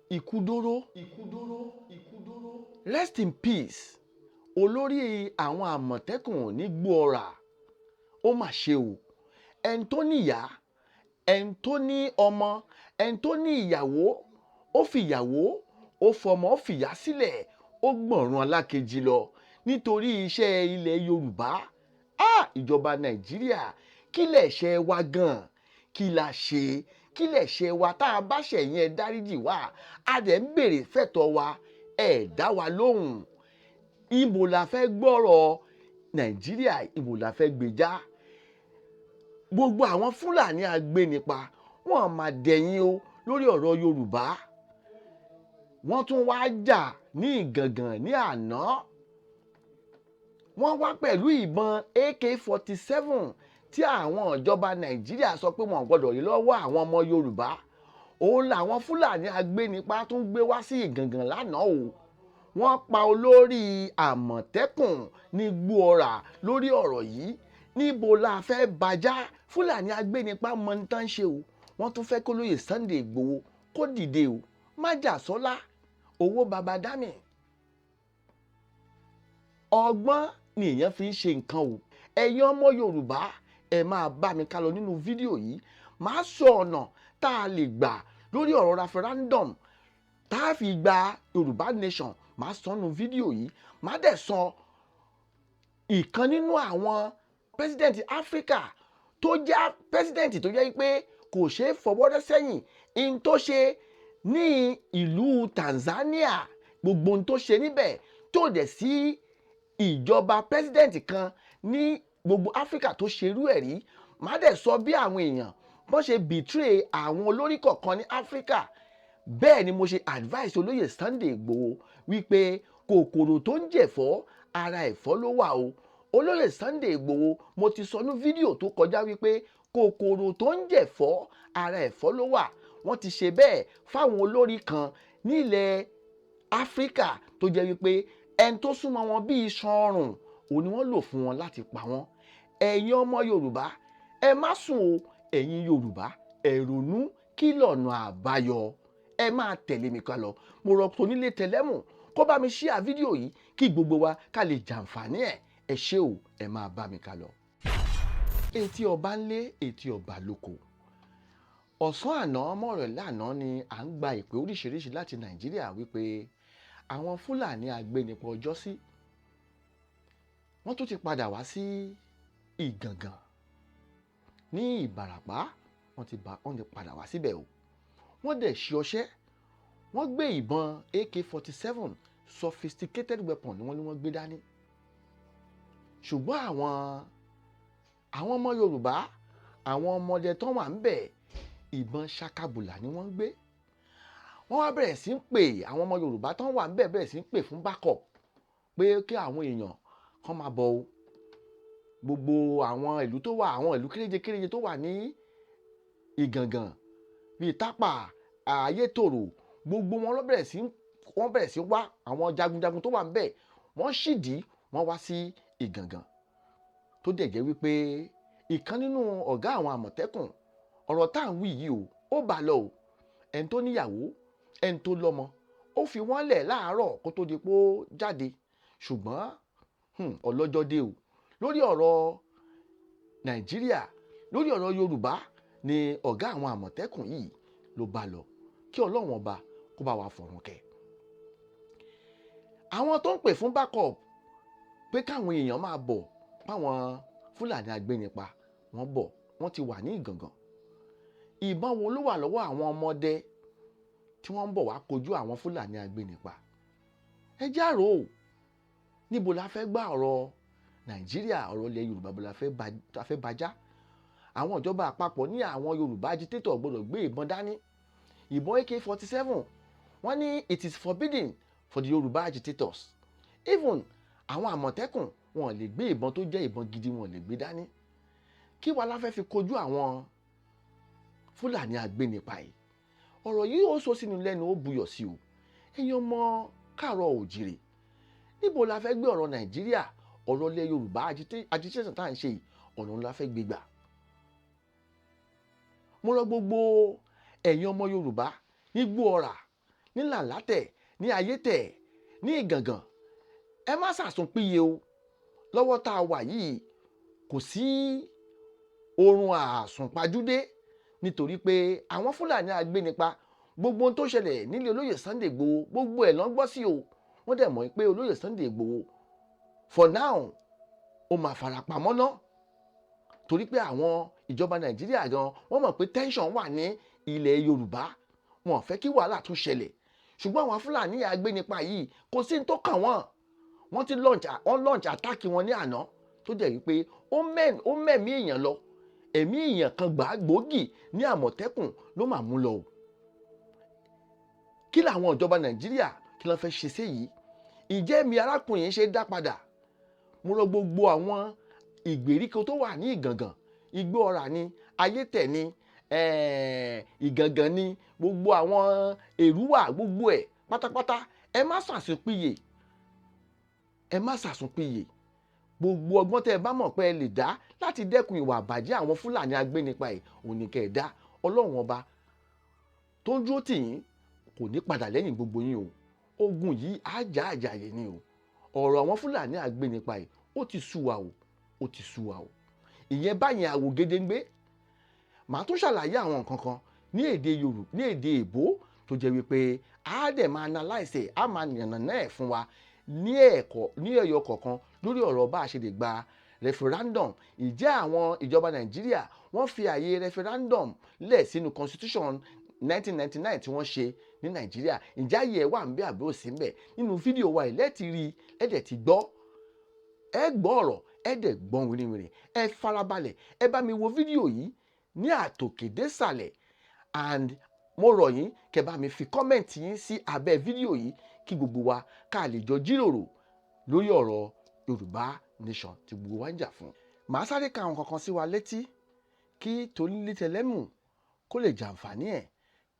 Ikú dóró. Rest in peace, olórí àwọn Àmọ̀tẹ́kùn ní Gbóọ̀rà. Ó mà ṣe o. Ẹni tó níyàá, ẹni tó ní ọmọ, ẹni tó ní ìyàwó, ó fi ìyàwó, ó fọmọ, ó fìyà sílẹ̀, ó gbọ̀run alákejì lọ nítorí iṣẹ́ ilẹ̀ Yorùbá. Ah, ìjọba Nàìjíríà, kí lẹ̀ ṣe wa gan? Kí la ṣe? Kí lẹ̀ ṣe wa? Tá a bá ṣẹ̀yìn, ẹ dáríjì wá. A dẹ̀ ń béèrè fẹ̀tọ́ wa, ẹ̀ dá wa lóhùn. Ibo la fẹ́ gbọ́rọ̀ Nàìjíríà? Ibo la fẹ́ gbèjà? Gbogbo àwọn Fúlàní agbénipa, wọn máa dẹ̀yìn o lórí ọ̀rọ̀ Yorùbá. Wọ́n tún wá jà ní Ìgàngàn ní àná. Wọ́n wá pẹ̀lú ìbọn AK-47 tí àwọn ìjọba Nàìjíríà sọ pé wọn ò gbọ́dọ̀ rí lọ́wọ́ àwọn ọmọ Yorùbá. Òun làwọn Fúlàní agbénipa tún gbé wá sí Ìgàngàn lánàá o. Wọ́n pa olórí Àmọ̀tẹ́kùn ní Gbóọ̀rà lórí ọ̀rọ̀ yìí. Níbo la fẹ́ bàjá? Fúlàní agbénipa mọ ní tán ṣe o. Wọ́n tún fẹ́ kó lóye Sunday Ìgbòho kó dìde o. Májàsọ́lá owó baba dami. Ọgbọ́n ni èèyàn fi ń ṣe nǹkan o. Ẹ̀yin ọmọ Yorùbá, ẹ máa bá mi ká lọ nínú fídíò yìí. Màá sọ ọ̀nà tá a lè gbà lórí ọ̀rọ̀ referendum tá a fi gba Yorùbá Nation. Màá sọ nínú fídíò yìí. Màá dẹ̀ sọ ìkan nínú àwọn president Africa tó jẹ́ president tó jẹ́ pé kò ṣeé fọwọ́rẹ́ sẹ́yìn in tó ṣe ní ìlú Tanzania, gbogbo ohun tó ṣe níbẹ̀ tó dẹ̀ sí ìjọba president kan ní gbogbo Africa tó ṣerú ẹ̀ rí. Màá dẹ̀ sọ bí àwọn èèyàn bọ́n ṣe betray àwọn olórí kọ̀ọ̀kan ní Africa. Bẹ́ẹ̀ ni mo ṣe advice olóyè Sunday Igboho wípé kòkòrò tó ń jẹ̀fọ́, ara ẹ̀fọ́ ló wà o. Olóyè Sunday Igboho, mo ti sọ ní fídíò tó kọjá wípé kòkòrò tó ń jẹ̀fọ́, ara ẹ̀fọ́ ló wà. Wọ́n ti ṣe bẹ́ẹ̀ fáwọn olórí kan nílẹ̀ Áfíríkà tó jẹ́ wípé ẹni tó súnmọ́ wọn bíi iṣan ọrùn òun ni wọ́n lò fún wọn láti pa wọ́n. Ẹ̀yin ọmọ Yorùbá, ẹ má sùn o. Ẹ̀yin Yorùbá, ẹ ronú, kí lọ̀nà àbáyọ? Ẹ máa tẹ̀lé mi ká lọ. Mo rọ tonílé tẹlẹ́mù kó bá mi share fídíò yìí kí gbogbo wa ká lè jàǹfààní ẹ̀. Ẹ ṣé o, ẹ máa bá mi ká lọ. Etí ọba ńlé, etí ọba lóko. Ọ̀sán àná mọ̀rọ̀ lánàá ni à ń gba ìpè oríṣiríṣi láti Nàìjíríà wípé àwọn Fúlàní agbénipa ọjọ́sí, wọ́n tún ti padà wá sí Ìgàngàn ní Ìbàràpá. Wọ́n ti padà wá síbẹ̀ o. Wọ́n dẹ̀ ṣe ọṣẹ́, wọ́n gbé ìbọn AK-47, sophisticated weapon ni wọ́n ní wọ́n gbé dání. Ṣùgbọ́n àwọn ọmọ Yorùbá, àwọn ọmọdé tó wà ń bẹ̀, ìbọn ṣakabùlà ni wọ́n ń gbé. Wọ́n wá bẹ̀rẹ̀ sí ń pè, àwọn ọmọ Yorùbá tó wà ń bẹ̀ bẹ̀rẹ̀ sí ń pè fún backup pé kí àwọn èèyàn kàn máa bọ̀ o. Gbogbo àwọn ìlú tó wà, àwọn ìlú kéréje kéréje tó wà ní Ìgàngàn bíi Tápà, Ayétòrò, gbogbo wọn ló bẹ̀rẹ̀ sí, wọ́n bẹ̀rẹ̀ sí wá. Àwọn jagunjagun tó wà ń bẹ̀, wọ́n ṣìdí, wọ́n wá sí Ìgàngàn. Tó dẹ̀ jẹ́ wípé ìkan nínú ọ̀gá àwọn Àmọ̀tẹ́kùn, ọ̀rọ̀ tá à ń wí yìí o, ó bá lọ o. Ẹni tó níyàwó, ẹni tó lọ́mọ, ó fi wọ́n lẹ̀ láàárọ̀ kó tó di pé ó jáde. Ṣùgbọ́n ọlọ́jọ́ dé o. Lórí ọ̀rọ̀ Nàìjíríà, lórí ọ̀rọ̀ Yorùbá ni ọ̀gá àwọn Àmọ̀tẹ́kùn yìí ló bá lọ. Kí Ọlọ́run ọba kó bá wa fọ̀run kẹ́. Àwọn tó ń pè fún backup pé káwọn èèyàn máa bọ̀, páwọn Fúlàní agbénipa wọ́n bọ̀, wọ́n ti wà ní Ìgàngàn. Ìbọn wo ló wà lọ́wọ́ àwọn ọmọdé tí wọ́n ń bọ̀ wá kojú àwọn Fúlàní agbénipa? Ẹ járò o. Níbo la fẹ́ gbá ọ̀rọ̀ Nàìjíríà, ọ̀rọ̀ ilẹ̀ Yorùbá bó la fẹ́ bàjá? Àwọn ìjọba àpapọ̀ ní àwọn Yorùbá agitator gbọ́dọ̀ gbé ìbọn dání, ìbọn AK-47. Wọ́n ní it is forbidden for the Yorùbá agitators. Even àwọn Àmọ̀tẹ́kùn, wọn lè gbé ìbọn tó jẹ́ ìbọn gidi, wọn lè gbé dání. Kí wàá la fẹ́ fi kojú àwọn Fúlàní agbénipa yìí? Ọ̀rọ̀ yìí, ó sọ sínú lẹ́nu, ó buyọ̀ sí o. Ẹ̀yin ọmọ káàárọ̀ òjìrè, níbo la fẹ́ gbé ọ̀rọ̀ Nàìjíríà, ọ̀rọ̀ ilẹ̀ Yorùbá agitation tá à ń ṣe yìí, ọ̀nà ńlá fẹ́ gbé gbà? Mo rọ gbogbo ẹ̀yin ọmọ Yorùbá ní Gbóọ̀rà, ní Tápà, ní Ayétòrò, ní gbogbo Ní Làlátẹ̀, ní Ayétẹ̀, ní Ìgàngàn, ẹ má sàsùnpìyè o. Lọ́wọ́ tá a wà yìí, kò sí oorun àsùnpajúdé, nítorí pé àwọn Fúlàní agbénipa, gbogbo ohun tó ṣẹlẹ̀ nílé olóyè Sunday Igboho, gbogbo ẹ̀ ló ń gbọ́ sí o. Wọ́n dẹ̀ mọ̀ pé olóyè Sunday Igboho for now ó máa fara pamọ́ ná, torí pé àwọn ìjọba Nàìjíríà gan, wọ́n mọ̀ pé tension wà ní ilẹ̀ Yorùbá, wọn ò fẹ́ kí wàhálà tún ṣẹlẹ̀. Ṣùgbọ́n àwọn Fúlàní agbénipa yìí, kò sí ní tó kàn wọ́n. Wọ́n ti launch, wọ́n launch attack wọn ní àná, tó jẹ́ wípé ó mẹ̀mí èèyàn lọ. Ẹ̀mí èèyàn kan gbà gbòógì ní Àmọ̀tẹ́kùn ló máa mú lọ o. Kí làwọn ìjọba Nàìjíríà, kí ló fẹ́ ṣe sí yìí? Ìjẹ́ mi arákùnrin yìí ṣe dá padà? Mo rọ gbogbo àwọn ìgbèríko tó wà ní Ìgàngàn, Igbó Ọ̀rà ni, Ayétẹ̀ ni, Ìgàngàn ni, gbogbo àwọn Èrúwà, gbogbo ẹ̀ pátápátá, ẹ má sàsùnpìyè, ẹ má sàsùnpìyè. Gbogbo ọgbọ́n tẹ́ ẹ bá mọ̀ pé ẹ lè dá láti dẹ́kun ìwà àbàjẹ́ àwọn Fúlàní agbénipa yìí, òun ní kẹ́ ẹ dá. Ọlọ́run Ọba tó ń dúró tì yín kò ní padà lẹ́yìn gbogbo yín o. Ogun yìí àjà àjàyè ni o. Ọ̀rọ̀ àwọn Fúlàní agbénipa yìí, ó ti sú wa o, ó ti sú wa o. Ìyẹn báyẹn àwò gédéǹgbé. Màá tún ṣàlàyé àwọn nǹkan kan ní èdè Yorùbá, ní èdè èbó, tó jẹ́ wípé a dẹ̀ máa analyse ẹ̀, a máa yànnàná ẹ̀ fún wa ní ẹ̀kọ́ ní ẹ̀yọ kọ̀ọ̀kan lórí ọ̀rọ̀ bá a ṣe lè gba referendum. Ìjẹ́ àwọn ìjọba Nàìjíríà, wọ́n fi àyè referendum lẹ̀ sínú constitution 1999 tí wọ́n ṣe ní Nàìjíríà? Ǹjẹ́ àyè ẹ̀ wà ń bẹ àbí ò sí ń bẹ? Nínú fídíò wa yìí lẹ́ẹ̀tì rí, ẹ dẹ̀ ti gbọ́, ẹ gbọ́ ọ̀rọ̀, ẹ dẹ̀ gbọ́n wìrìwìrì. Ẹ farabalẹ̀, ẹ bá mi wo fídíò yìí ní àtòkèdésàlẹ̀, and mo rọ̀ yín kẹ́ bá mi fi comment yín sí abẹ́ fídíò yìí, kí gbogbo wa ká lè jọ jíròrò lórí ọ̀rọ̀ Yorùbá Nation tí gbogbo wa ń jà fún. Màá sáré ka àwọn kankan sí wa létí kí tonílé tẹlẹ́mù kó lè jàǹfààní ẹ̀,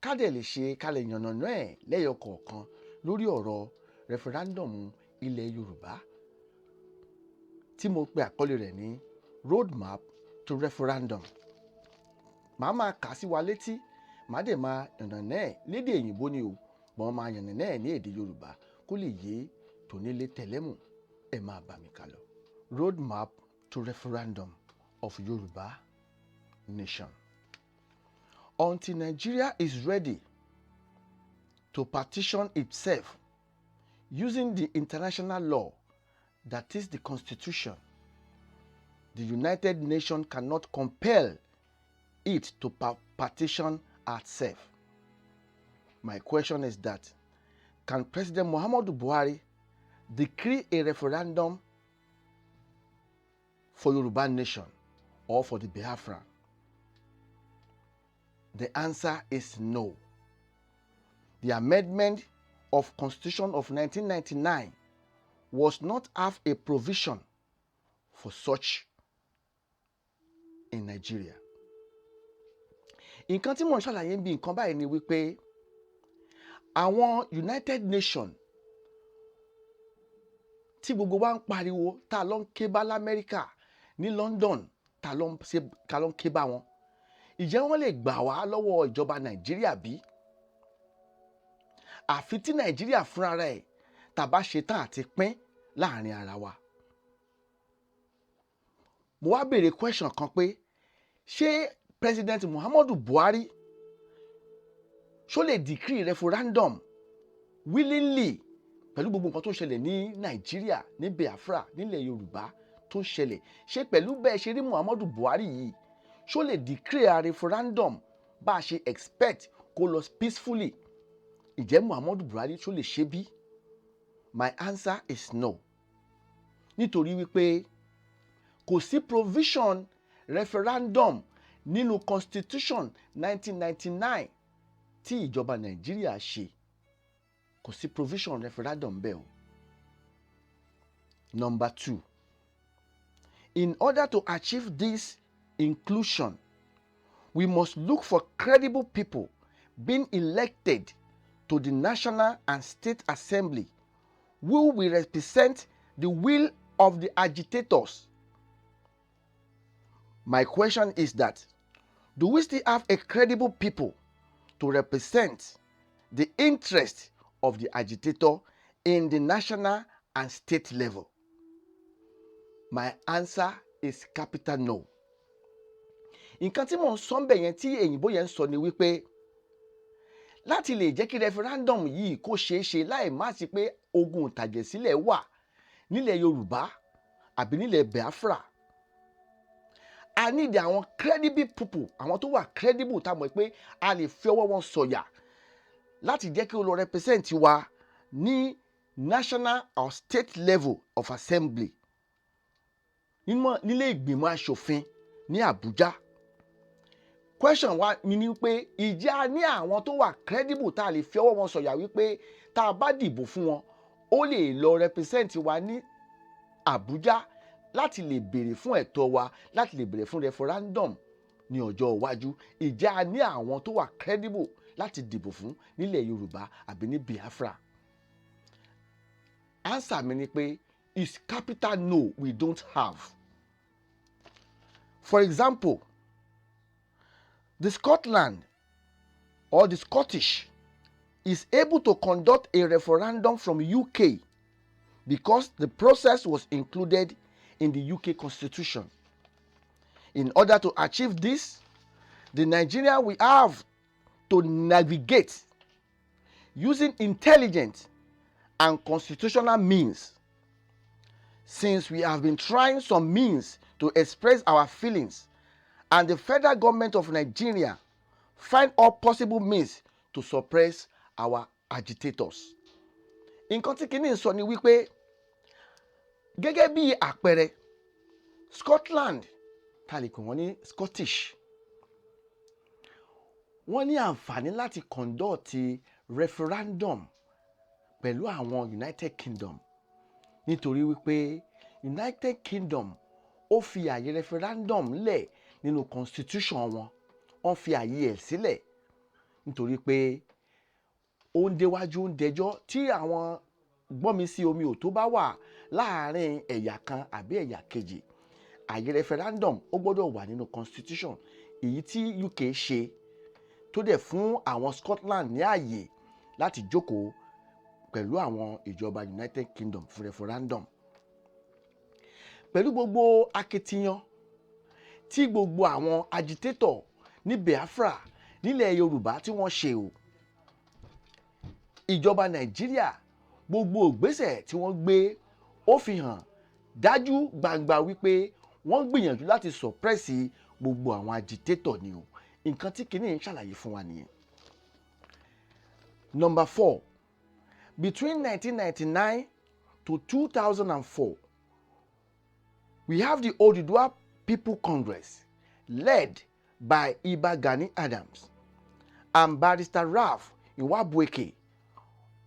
ká dẹ̀ lè ṣe ká lè yànnàná ẹ̀ lẹ́yọ kọ̀ọ̀kan lórí ọ̀rọ̀ referendum ilẹ̀ Yorùbá tí mo pe àkọlé rẹ̀ ní roadmap to referendum. Màá máa kà sí wa létí, màá dẹ̀ máa yànnàná ẹ̀ lédè òyìnbó ni o, màá máa yànnàná ẹ̀ ní èdè Yorùbá kó lè yé tònílé tẹlẹ́mù. Ẹ máa bá mi kà lọ. Roadmap to referendum of Yorùbá Nation. Until Nigeria is ready to partition itself using the international law, that is the constitution, the United Nations cannot compel it to partition itself. My question is that, can President Muhammadu Buhari decree a referendum for Yoruba Nation or for the Biafra? The answer is no. The amendment of Constitution of 1999 was not have a provision for such in Nigeria. Nǹkan tí mò ń ṣàlàyé bí nǹkan báyìí ni wípé àwọn United Nations tí gbogbo wa ń pariwo, tá a lọ ń ké bá l'Amẹ́ríkà, ní London, tá a lọ ń ké bá wọn, ìjẹ́ wọ́n lè gbà wá lọ́wọ́ ìjọba Nàìjíríà bí? Àfi tí Nàìjíríà fúnra rẹ̀ tàbá ṣe tán àti pín láàrin ara wa. Mo wá béèrè question kan pé, ṣé President Muhammadu Buhari ṣó lè decree referendum willingly pẹ̀lú gbogbo nǹkan tó ń ṣẹlẹ̀ ní Nàìjíríà, ní Biafra, nílẹ̀ Yorùbá tó ń ṣẹlẹ̀? Ṣé pẹ̀lú bẹ́ẹ̀ ṣe rí Muhammadu Buhari yìí, ṣó lè declare referendum bá a ṣe expect kó lọ peacefully? Ìjẹ́ Muhammadu Buhari ṣó lè ṣe bí? My answer is no, nítorí wípé kò sí provision referendum nínú constitution 1999 tí ìjọba Nàìjíríà ṣe. Kò sí provision referendum bẹ́ẹ̀ o. Number two, in order to achieve this inclusion, we must look for credible people being elected to the National and State Assembly who will represent the will of the agitators. My question is that, do we still have a credible people to represent the interest of the agitator in the national and state level? My answer is capital no. Nǹkan tí mò ń sọ ń bẹ̀ yẹn, tí èyìnbó yẹn ń sọ ni wípé láti lè jẹ́ kí referendum yìí kó ṣeé ṣe láì má sí pé ogun ìtàjẹ̀sílẹ̀ wà nílẹ̀ Yorùbá àbí nílẹ̀ Biafra, a need àwọn credible people, àwọn tó wà credible, tá a mọ̀ pé a lè fi ọwọ́ wọn sọ̀yà láti jẹ́ kí ó lọ represent wa ní national or state level of assembly, nílé ìgbìmọ̀ asòfin ní Àbújá. Question wa mi ni pé, ìjẹ́ a ní àwọn tó wà credible tá a lè fi ọwọ́ wọn sọ̀yà wípé tá a bá dìbò fún wọn, ó lè lọ represent wa ní Àbújá láti lè béèrè fún ẹ̀tọ́ wa, láti lè béèrè fún referendum ní ọjọ́ iwájú? Ìjẹ́ a ní àwọn tó wà credible láti dìbò fún nílẹ̀ Yorùbá àbí ní Biafra? Answer mi ni pé is capital no, we don't have. For example, the Scotland or the Scottish is able to conduct a referendum from UK because the process was included in the UK constitution. In order to achieve this, the Nigeria we have to navigate using intelligent and constitutional means. Since we have been trying some means to express our feelings, and the federal government of Nigeria find all possible means to suppress our agitators. Nǹkan tí kìíní sọ ni wípé, gẹ́gẹ́ bí àpẹẹrẹ, Scotland, tá a lè pè wọ́n ní Scottish, wọ́n ní àǹfààní láti conduct referendum pẹ̀lú àwọn United Kingdom, nítorí wípé United Kingdom ó fi àyè referendum lẹ̀ nínú constitution wọn. Wọ́n fi àyè ẹ̀ sílẹ̀ nítorí pé ó ń déwájú, ó ń dẹjọ́ tí àwọn gbọ́nmi sí omi ò tó bá wà láàárín ẹ̀yà kan àbí ẹ̀yà kejì, àyè referendum ó gbọ́dọ̀ wà nínú constitution, èyí tí UK ṣe tó dẹ̀ fún àwọn Scotland ní àyè láti jókòó pẹ̀lú àwọn ìjọba United Kingdom fún referendum. Pẹ̀lú gbogbo akitiyan tí gbogbo àwọn agitator ní Biafra, nílẹ̀ Yorùbá tí wọ́n ṣe o, ìjọba Nàìjíríà, gbogbo ìgbésẹ̀ tí wọ́n gbé, ó fi hàn dájú gbangba wípé wọ́n gbìyànjú láti suppress gbogbo àwọn agitator ni o. Nǹkan tí kìíní ń ṣàlàyé fún wa nìyẹn. Number four, between 1999 to 2004, we have the Oduduwa People Congress led by Iba Gani Adams and Barrister Ralph Nwabuike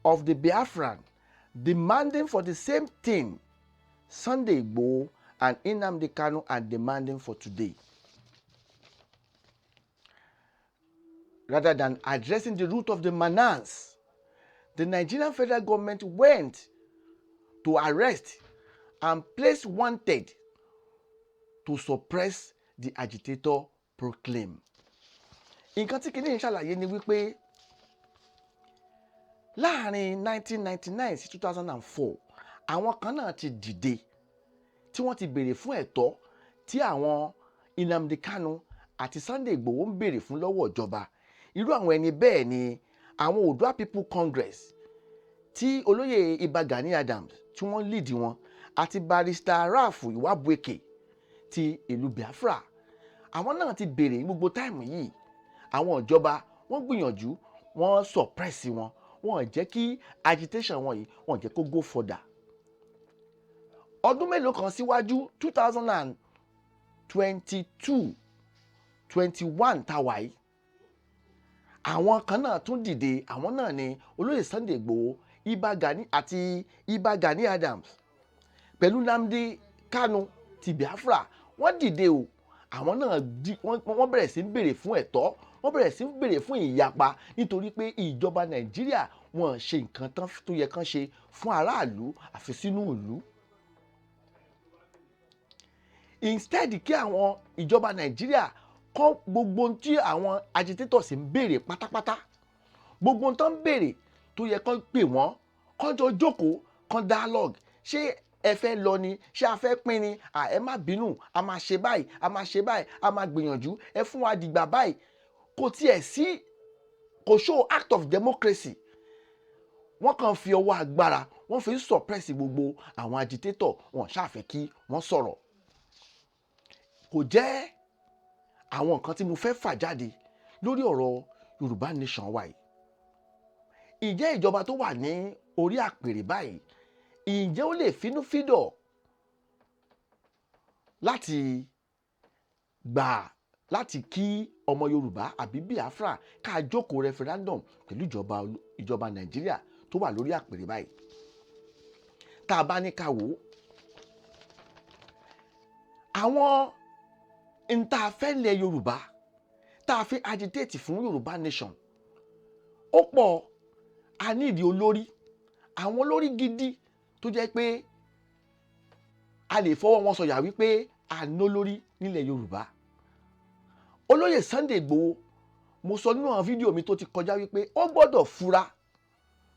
of the Biafran demanding for the same thing Sunday Igboho and Nnamdi Kanu are demanding for today. Rather than addressing the root of the menace, the Nigerian federal government went to arrest and place wanted to suppress the agitator proclaim. Nǹkan tí kìíní ń ṣàlàyé ni wípé láàrin 1999 sí 2004, àwọn kan náà ti dìde tí wọ́n ti béèrè fún ẹ̀tọ́ tí àwọn Nnamdi Kanu àti Sunday Igboho ń béèrè fún lọ́wọ́ ìjọba. Irú àwọn ẹni bẹ́ẹ̀ ni àwọn Oòduà People Congress tí olóyè Ìbà Gani Adams tí wọ́n lead wọn, àti Barrister Ralph Nwabuike ti ìlú Biafra. Àwọn náà ti béèrè ní gbogbo time yìí. Àwọn ìjọba, wọ́n gbìyànjú, wọ́n suppress wọn, wọ́n jẹ́ kí agitation wọn yìí, wọ́n jẹ́ kó go further. Ọdún mélòó kan síwájú, 2022, 21 táwa yìí, àwọn kan náà tún dìde. Àwọn náà ni olóyè Sunday Igboho, Ìbà Gani àti Ìbà Gani Adams pẹ̀lú Nnamdi Kanu ti Biafra. Wọ́n dìde o. Àwọn náà wọ́n bẹ̀rẹ̀ sí ń béèrè fún ẹ̀tọ́, wọ́n bẹ̀rẹ̀ sí ń béèrè fún ìyapa, nítorí pé ìjọba Nàìjíríà, wọ́n ṣe nǹkan tán tó yẹ kán ṣe fún aráàlú àfi sínú ìlú. Instead kí àwọn ìjọba Nàìjíríà kọ́ gbogbo ohun tí àwọn agitators ń béèrè pátápátá, Gbogbo ohun tó ń béèrè tó yẹ kán pè wọ́n, kán jọ jókòó, kán dialogue. Ṣé ẹ fẹ́ lọ ni? Ṣé a fẹ́ pín ni? À, ẹ má bínú, a máa ṣe báyìí, a máa ṣe báyìí, a máa gbìyànjú, ẹ fún wa dìgbà báyìí. Kò tiẹ̀ sí, kò show act of democracy. Wọ́n kàn fi ọwọ́ agbára, wọ́n fi ń suppress gbogbo àwọn agitator. Wọn ṣàfẹ́ kí wọ́n sọ̀rọ̀. Kò jẹ́ àwọn nǹkan tí mo fẹ́ fà jáde lórí ọ̀rọ̀ Yorùbá Nation wa yìí. Ìjẹ́ ìjọba tó wà ní orí àpèrè báyìí, ǹjẹ́ ó lè fínúfíndọ̀ láti gbà láti kí ọmọ Yorùbá àbí Biafra ká jókòó referendum pẹ̀lú ìjọba Nàìjíríà tó wà lórí àpèrè báyìí? Tá a bá ní ká wò ó, àwọn n tá a fẹ́ lẹ̀ Yorùbá, tá a fi agitate fún Yorùbá Nation, ó pọ̀. A nídìí olórí, àwọn olórí gidi tó jẹ́ pé a lè fọwọ́ wọn sọ̀yà wípé a ní olórí nílẹ̀ Yorùbá. Olóyè Sunday Igboho, mo sọ nínú àwọn fídíò mi tó ti kọjá wípé ó gbọ́dọ̀ fura.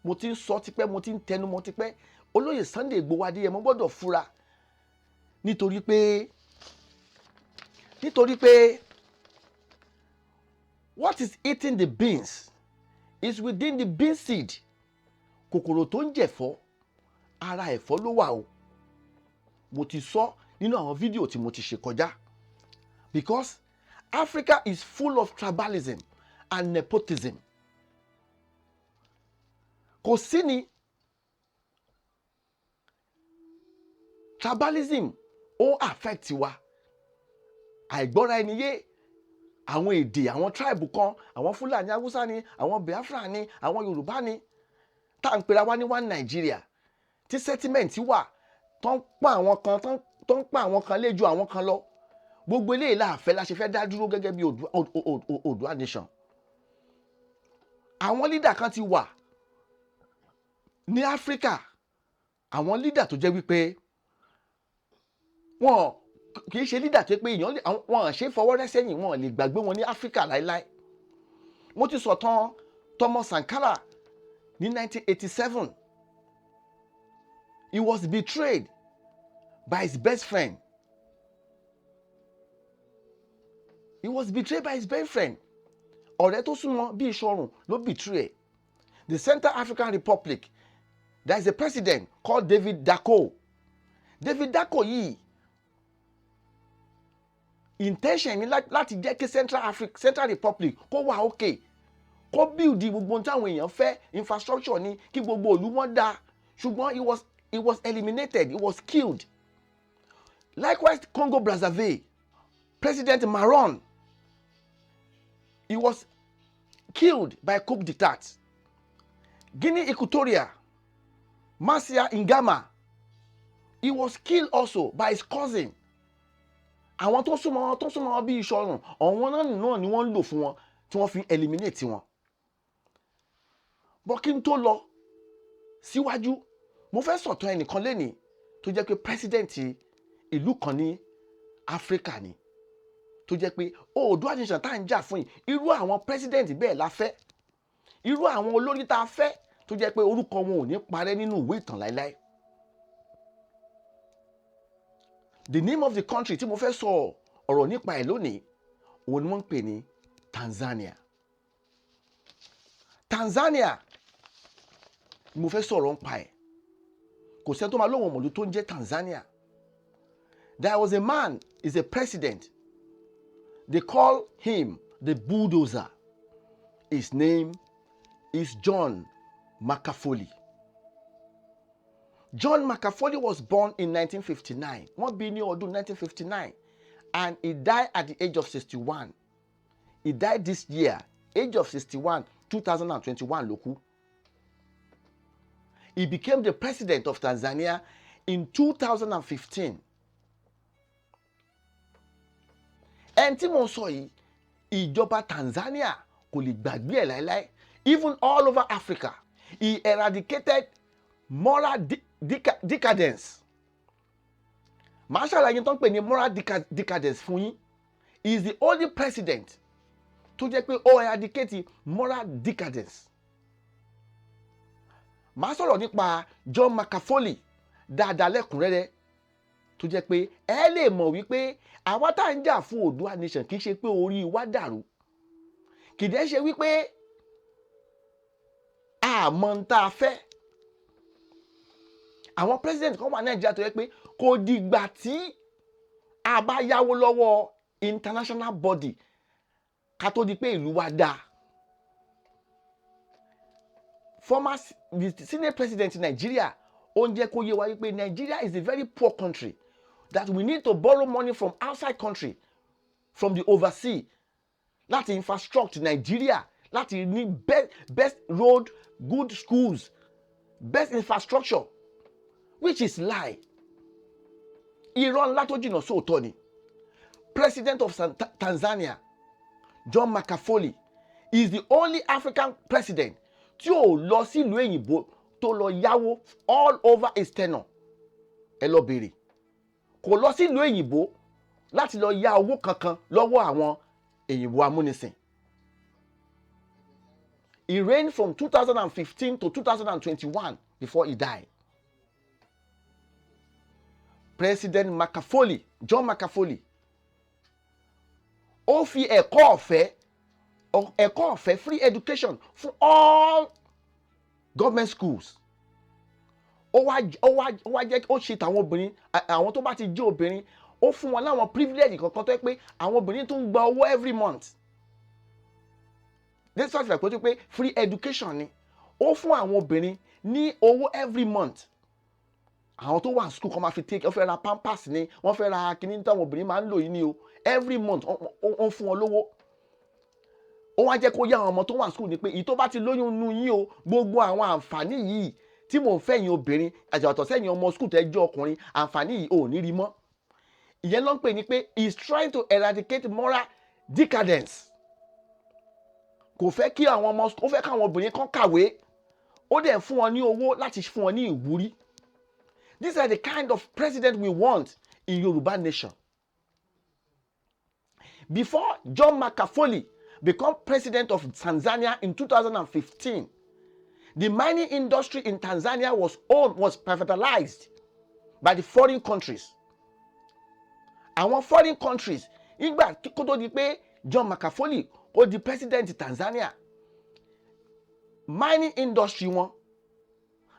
Mo ti ń sọ tipẹ́, mo ti ń tẹnu mọ́ tipẹ́. Olóyè Sunday Igboho Adéyẹmọ gbọ́dọ̀ fura nítorí pé what is eating the beans is within the bean seed. Kòkòrò tó ń jẹ̀fọ́, ara ẹ̀fọ́ ló wà o. Mo ti sọ nínú àwọn fídíò tí mo ti ṣe kọjá, because Africa is full of tribalism and nepotism. Kò sí ni tribalism ó affect wa, àìgbọ́ra ẹni yé, àwọn èdè, àwọn tribe kan, àwọn Fúlàní, Haúsá ni, àwọn Biafra ni, àwọn Yorùbá ni, tá à ń pera wá ní one Nigeria, tí sentiment wà tó ń pa àwọn kan, tó ń pa àwọn kan lé ju àwọn kan lọ. Gbogbo eléyìí la fẹ́, la ṣe fẹ́ dá dúró gẹ́gẹ́ bí Oòduà Nation. Àwọn leader kan ti wà ní Áfíríkà, àwọn leader tó jẹ́ wípé wọn kì í ṣe leader tó pé èèyàn wọn ṣe fọwọ́ rẹ́ sẹ́yìn, wọn lè gbàgbé wọn ní Áfíríkà láéláé. Mo ti sọ̀tàn Thomas Sankara ní 1987. He was betrayed by his best friend. He was betrayed by his best friend. Ọ̀rẹ́ tó súnmọ́ bí ìṣọ̀rùn ló betray ẹ̀. The Central African Republic, there is a president called David Dacko. David Dacko yìí, intention ni láti jẹ́ kí Central Republic kó wà okay, kó build gbogbo ohun táwọn èèyàn fẹ́, infrastructure ni, kí gbogbo ìlú wọn dáa. Ṣùgbọ́n he was eliminated, he was killed. Likewise, Congo Brazzaville, President Maron, he was killed by coup d'etat. Guinea Equatorial, Marcia Ngama, he was killed also by his cousin. Àwọn tó súnmọ́ wọn bí ìṣọ̀rùn, àwọn náà ni wọ́n ń lò fún wọn tí wọ́n fi eliminate wọn. Bọ́ kí n tó lọ síwájú, mo fẹ́ sọ̀tàn ẹnìkan lẹ́nìí tó jẹ́ pé president ìlú kan ní Áfíríkà ni, tó jẹ́ pé Oòduà Nation tá à ń jà fún yìí, irú àwọn president bẹ́ẹ̀ la fẹ́, irú àwọn olórí tá a fẹ́ tó jẹ́ pé orúkọ wọn ò ní parẹ́ nínú ìwé ìtàn láéláé. The name of the country tí mo fẹ́ sọ ọ̀rọ̀ nípa ẹ̀ lónìí, òun ni wọ́n ń pè ní Tanzania. Tanzania ni mo fẹ́ sọ̀rọ̀ nípa ẹ̀. Kò sẹ́ni tó máa lóun ọ̀mọ̀lú tó ń jẹ́ Tanzania. There was a man, is a president. They call him the Bulldozer. His name is John Magufuli. John Magufuli was born in 1959. Wọ́n bí ní ọdún 1959 and he died at the age of 61. He died this year, age of 61, 2021 ló kú. He became the president of Tanzania in 2015. Ẹni tí mo ń sọ yìí, ìjọba Tanzania kò lè gbàgbé ẹ̀ láéláé. Even all over Africa, he eradicated moral decadence. Màá ṣàlàyé tó ń pè ní moral decadence fún yín. He is the only president tó jẹ́ pé ó eradicate moral decadence. Màá sọ̀rọ̀ nípa John Magufuli dáadáa lẹ́kùnrẹ́rẹ́, tó jẹ́ pé ẹ lè mọ̀ wípé àwa tá à ń jà fún Oòduà nation, kì í ṣe pé orí wa dàrú, kì í dẹ́ ṣe wípé àmọ́ ń tá a fẹ́. Àwọn president kan wà Nàìjíríà tó yẹ pé kò dìgbà tí a bá yáwó lọ́wọ́ international body ká tó di pé ìlú wa dáa. Former the senate president in Nigeria, ó ń jẹ́ kó yé wa wípé Nigeria is a very poor country, that we need to borrow money from outside country, from the overseas, láti infrastructure Nigeria, láti ní best road, good schools, best infrastructure, which is lie. Irọ́ ńlá tó jìnnà sóòótọ́ ni. President of Tanzania, John Magufuli, is the only African president tí ò lọ sílùú òyìnbó tó lọ yáwó all over his tenure. Ẹ lọ bèrè, kò lọ sílùú òyìnbó láti lọ yá owó kankan lọ́wọ́ àwọn òyìnbó amúnisìn. He reigned from 2015 to 2021 before he died. President Magufuli, John Magufuli, ó fi ẹ̀kọ́ ọ̀fẹ́, free education fún all government schools. Ó wá jẹ́ ó ṣe tàwọn obìnrin, àwọn tó bá ti jẹ́ obìnrin, ó fún wọn láwọn privilege kankan tó yẹ pé àwọn obìnrin tó ń gba owó every month. This fact like pé free education ni, ó fún àwọn obìnrin ní owó every month. Àwọn tó wà ní school kan máa fi take, wọ́n fẹ́ ra pampers ni, wọ́n fẹ́ ra kíní táwọn obìnrin máa ń lò yìí ni o. Every month, ó ń fún wọn lówó. Ó wá jẹ́ kó yá àwọn ọmọ tó wà ní school ni pé èyí tó bá ti lóyún nu yín o, gbogbo àwọn àǹfààní yìí tí mò ń fẹ́ yín obìnrin, àjàtọ̀ sẹ́yìn ọmọ school tẹ́ jẹ́ ọkùnrin, àǹfààní yìí ò ní rí mọ́. Ìyẹn ló ń pè ní pé he is trying to eradicate moral decadence. Kò fẹ́ kí àwọn ọmọ, ó fẹ́ káwọn obìnrin kan kàwé, ó dẹ̀ fún wọn ní owó láti fún wọn ní ìwúrí. These are the kind of president we want in Yoruba nation. Before John Magufuli become president of Tanzania in 2015, the mining industry in Tanzania was privatized by the foreign countries. Àwọn foreign countries, nígbà kó tó di pé John Magufuli ó di president Tanzania, mining industry wọn,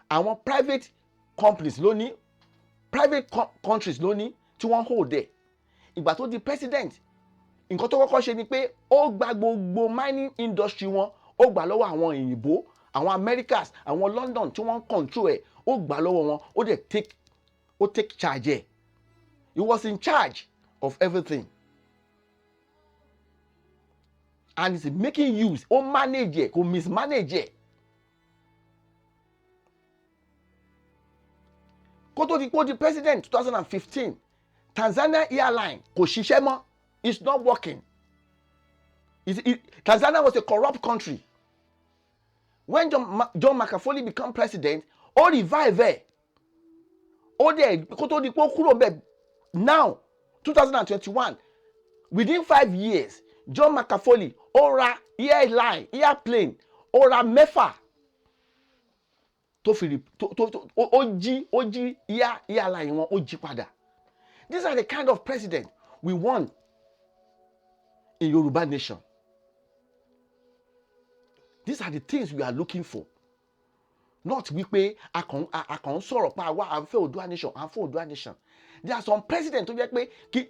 àwọn private companies ló ní, private countries ló ní tí wọ́n hold there. Ìgbà tó di president, nǹkan tó kọ́kọ́ ṣe ni pé ó gba gbogbo mining industry wọn, ó gbà lọ́wọ́ àwọn òyìnbó, àwọn Americas, àwọn London tí wọ́n ń control ẹ̀. Ó gbà lọ́wọ́ wọn, ó dẹ̀ take charge ẹ̀. He was in charge of everything and he's making use, ó manage ẹ̀, kò mismanage ẹ̀. Kó tó di pé ó di president 2015, Tanzania airline kò ṣiṣẹ́ mọ́. It's not working. Tanzania was a corrupt country. When John Magufuli become president, ó revive ẹ̀. Ó dẹ̀ kó tó di pé ó kúrò bẹ́ẹ̀ now, 2021, within 5 years, John Magufuli ó ra airline, airplane, ó ra mẹ́fà tó fi tó ó jí airline wọn, ó jí padà. These are the kind of president we want in Yoruba nation. These are the things we are looking for, not wípé a kàn ń sọ̀rọ̀ pa àwa à ń fẹ́ Oòduà nation, à ń fẹ́ Oòduà nation. There are some president tó jẹ́ pé kí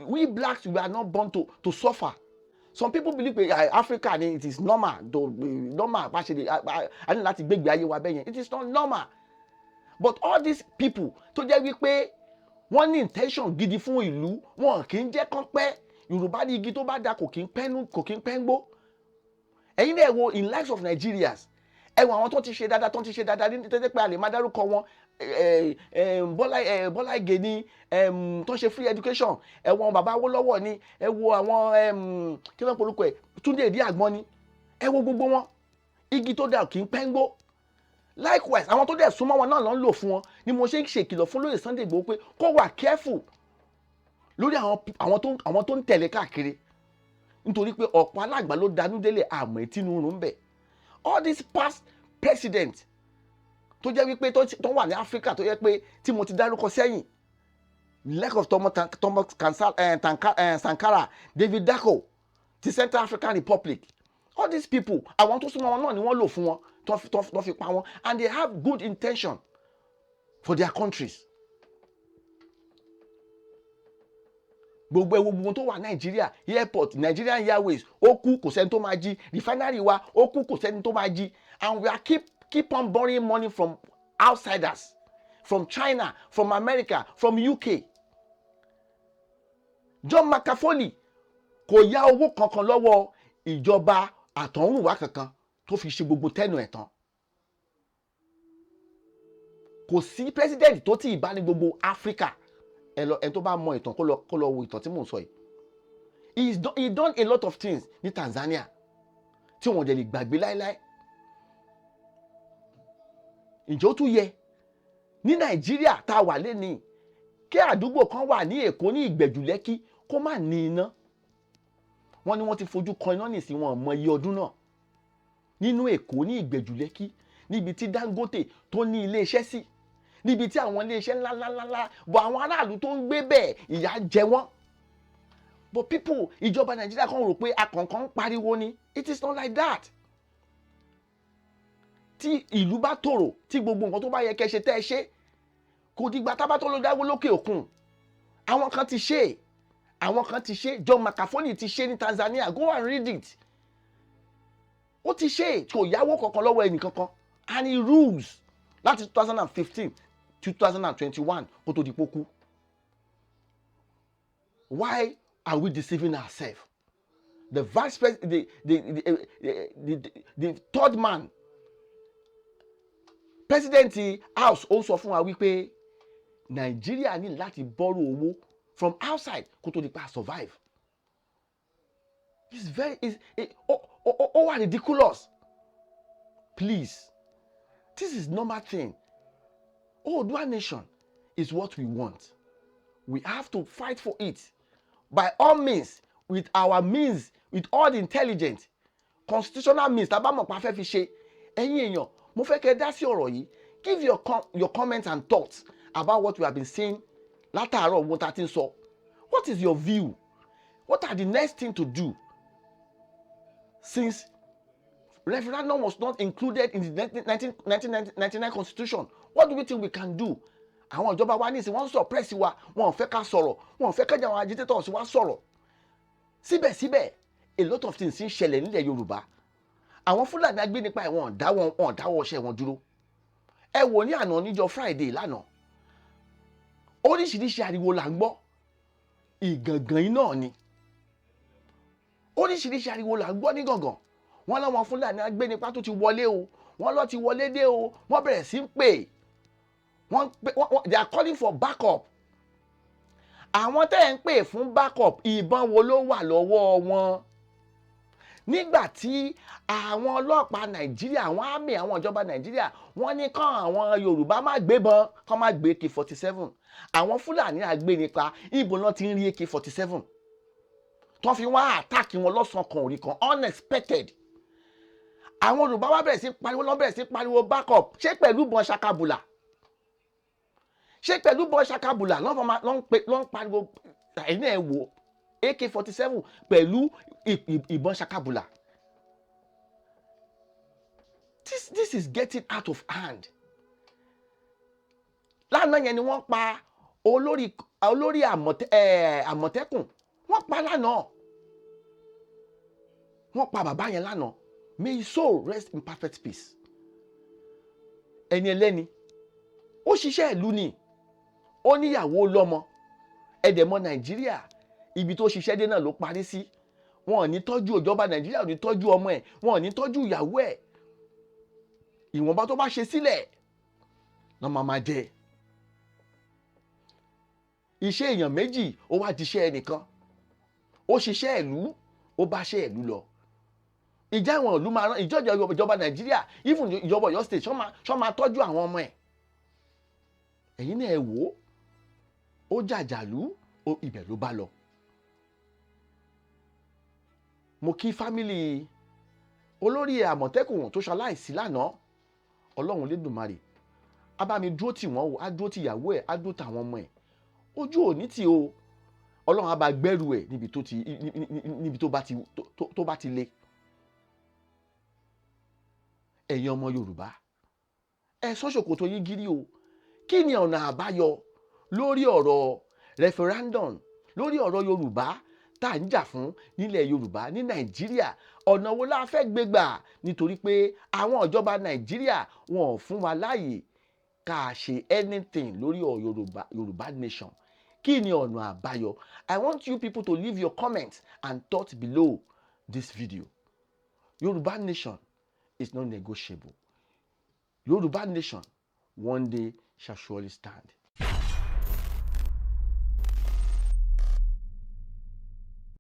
we blacks, we are not born to suffer. Some people believe pé Africa ni, it is normal to normal bá ṣe lè a ní láti gbégbé ayé wa bẹ́ẹ̀ yẹn. It is not normal. But all these people tó jẹ́ wípé wọ́n ní intention gidi fún ìlú wọn, kì í jẹ́ kán pẹ́. Yorùbá ní igi tó bá da kò kí ń pẹ́ ń gbó. Ẹ̀yin náà wo in lives of Nigerians, ẹ wo àwọn tó ti ṣe dáadáa, tó ti ṣe dáadáa ní tẹ́tẹ́ pé a lè má dárúkọ wọn. Bọ́lá Ìgè ni tó ń ṣe free education. Ẹ wo àwọn bàbá Awólọ́wọ̀ ni, ẹ wo àwọn, kí ló ń porúkọ ẹ, Túndé Ìdíàgbọn ni. Ẹ wo gbogbo wọn, igi tó dáa kì í pẹ́ ń gbó. Likewise, àwọn tó dẹ̀ súnmọ́ wọn náà ló ń lò fún wọn. Ni mo ṣe ń ṣèkìlọ̀ fún lóye Sunday Igboho pé kó wà careful lórí àwọn tó ń tẹ̀lé káàkiri, nítorí pé ọ̀pọ̀ alágbà ló danú délé àmọ́ etínú rún bẹ̀. All these past president Tó jẹ́ wípé tó wà ní Áfíríkà, tó yẹ pé tí mo ti dárúkọ sẹ́yìn, like of Thomas Sankara, David Dacko ti Central African Republic, all these people, àwọn tó súnmọ́ wọn náà ni wọ́n lò fún wọn tó fi pa wọn, and they have good intention for their countries. Gbogbo ẹwọ, gbogbo tó wà Nàìjíríà, airport, Nigerian Airways, ó kú, kò sẹ́ni tó máa jí. Refinery wa, ó kú, kò sẹ́ni tó máa jí. And we are keep on borrowing money from outsiders, from China, from America, from UK. John Magufuli kò yá owó kankan lọ́wọ́ ìjọba àtọ̀húnrìnwá kankan tó fi ṣe gbogbo tẹ́nu ẹ̀ tán. Kò sí president tó tí ì bá ní gbogbo Áfíríkà. Ẹ lọ, ẹni tó bá mọ ìtàn, kó lọ wo ìtàn tí mò ń sọ yìí. He done a lot of things ní Tanzania tí wọ́n dẹ̀ lè gbàgbé láéláé. Ǹjẹ́ ó tún yẹ ní Nàìjíríà tá a wà lẹ́nìí kí àdúgbò kan wà ní Èkó, ní Ìgbẹ̀jù Lẹ́kí, kó má ní iná? Wọ́n ní wọ́n ti fojú kan iná nìsín, wọn mọ iye ọdún náà, nínú Èkó, ní Ìgbẹ̀jù Lẹ́kí, níbi tí Dangote tó ní iléeṣẹ́ sí, níbi tí àwọn iléeṣẹ́ ńláńláńlá bọ̀. Àwọn aráàlú tó ń gbé bẹ́ẹ̀, ìyà jẹ wọ́n. But people, ìjọba Nàìjíríà kan rò pé akọ̀ǹkan ń pariwo ni. It is not like that. Tí ìlú bá tòrò, tí gbogbo nǹkan tó bá yẹ kẹ́ ṣe tẹ́ ẹ ṣe, kò dìgbà tá bá tó lọ dáwó lókè òkun. Àwọn kan ti ṣe, àwọn kan ti ṣe. John Magufuli ti ṣe ní Tanzania. Go and read it. Ó ti ṣe, kò yáwó kankan lọ́wọ́ ẹnì kankan, and he rules láti 2015, 2021, kó tó di pókú. Why are we deceiving ourselves? The vice president, the third man, president house, ó sọ fún wa wípé Nàìjíríà ní láti borrow owó from outside kó tó di pa survive. It's very it's, it, ó ó ó wà ridiculous. Please, this is normal thing. Oòduà nation is what we want. We have to fight for it by all means, with our means, with all the intelligent constitutional means tá a bá mọ̀ pa fẹ́ fi ṣe. Ẹ̀yin èèyàn, mo fẹ́ kẹ́ ẹ dá sí ọ̀rọ̀ yìí. Give your comments and thoughts about what we have been saying látàárọ̀, ohun tá a ti ń sọ. What is your view? What are the next thing to do, since referendum was not included in the 1999 constitution? What do we think we can do? Àwọn ìjọba wa ní ìsìn, wọ́n ń suppress wa, wọn ò fẹ́ ká sọ̀rọ̀, wọn ò fẹ́ kájà àwọn agitators wa sọ̀rọ̀. Síbẹ̀síbẹ̀, a lot of things ń ṣẹlẹ̀ nílẹ̀ Yorùbá. Àwọn Fúlàní agbénipa ẹ̀, wọn ò dáwọ́ iṣẹ́ wọn dúró. Ẹ wò ní àná, níjọ́ Friday lánàá, oríṣiríṣi ariwo là ń gbọ́. Ìgàngàn iná ni, oríṣiríṣi ariwo là ń gbọ́ ní Gàngàn. Wọ́n láwọn Fúlàní agbénipa tó ti wọlé o, wọ́n lọ ti wọlé dé o. Wọ́n bẹ̀rẹ̀ sí ń pè wọ́n pè wọ́n. They are calling for backup. Àwọn tẹ́ ẹ̀ ń pè fún backup, ìbọn wo ló wà lọ́wọ́ wọn? Nígbà tí àwọn ọlọ́pàá Nàìjíríà, àwọn army, àwọn ìjọba Nàìjíríà, wọ́n ní kán àwọn Yorùbá má gbébọn, kán má gbé AK-47, àwọn Fúlàní agbénipa, ibo náà ti ń rí AK-47 tó fi wá attack wọn lọ́sàn-án kan òrí kan, unexpected? Àwọn Yorùbá wá bẹ̀rẹ̀ sí pariwo, lọ́ bẹ̀rẹ̀ sí pariwo backup. Ṣé pẹ̀lú ìbọn ṣakabùlà? Ṣé pẹ̀lú ìbọn ṣakabùlà lọ́ ń pariwo? Ẹ̀yin náà ẹ wò, AK-47 pẹ̀lú ìbọn ṣakabùlà. This is getting out of hand. Lánàá yẹn ni wọ́n pa olórí Àmọ̀tẹ́kùn. Wọ́n pa lánàá, wọ́n pa bàbá yẹn lánàá. May his soul rest in perfect peace. Ẹni ẹlẹ́ni, ó ṣiṣẹ́ ìlú ni, ó níyàwó, lọ́mọ. Ẹ̀dẹ̀mọ Nàìjíríà, ibi tó ṣiṣẹ́ dé náà ló parí sí. Wọn ò ní tọ́jú, ìjọba Nàìjíríà ò ní tọ́jú ọmọ ẹ̀, wọn ò ní tọ́jú ìyàwó ẹ̀. Ìwọ̀nba tó bá ṣe sílẹ̀ lọ́ máa máa jẹ. Iṣẹ́ èèyàn méjì, ó wá diṣẹ́ ẹnìkan. Ó ṣiṣẹ́ ìlú, ó bá ṣe ìlú lọ. Ìjà àwọn ìlú máa rán ìjọba Nàìjíríà, even ìjọba Ọ̀yọ́ State, ṣọ́ máa tọ́jú àwọn ọmọ ẹ̀? Ẹ̀yin náà ẹ wò ó. Ó jàjàlú, ibẹ̀ ló bá lọ. Mo kí family olórí Àmọ̀tẹ́kùn tó ṣaláìsí lánàá. Ọlọ́run Lédùmarè Á bá mi dúró tì wọ́n o, á dúró tì ìyàwó ẹ̀, á dúró tàwọn ọmọ ẹ̀. Ojú ò ní tì o. Ọlọ́run á bá gbẹ́rù ẹ̀ níbi tó bá ti le. Ẹ̀yin ọmọ Yorùbá, ẹ sọ ṣòkòtò yín gírí o. Kí ni ọ̀nà àbáyọ lórí ọ̀rọ̀ referendum, lórí ọ̀rọ̀ Yorùbá tá à ń jà fún nílẹ̀ Yorùbá ní Nàìjíríà? Ọ̀nà wo la fẹ́ gbé gbà? Nítorí pé àwọn ìjọba Nàìjíríà, wọn ò fún wa láàyè ká ṣe anything lórí ọ̀rọ̀ Yorùbá nation. Kí ni ọ̀nà àbáyọ? I want you people to leave your comments and thoughts below this video. Yorùbá nation is not negotiable. Yorùbá nation one day shall surely stand.